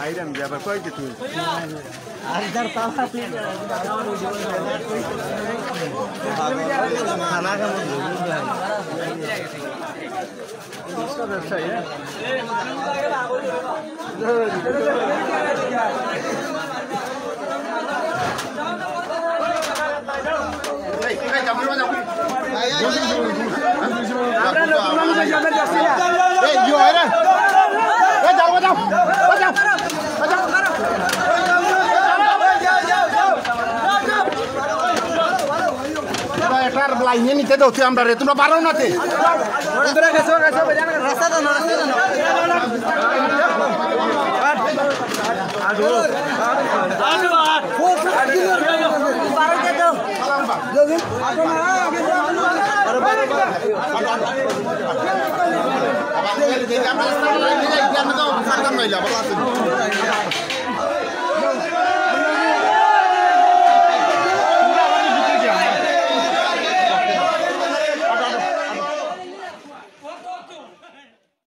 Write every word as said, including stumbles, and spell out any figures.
আইরাম যাবা কই যে তুই? ব্যবসায়ী, হ্যাঁ? এটার লাইনে নিতে দাও, তুই আমরা রে, তোমরা পারো না তে।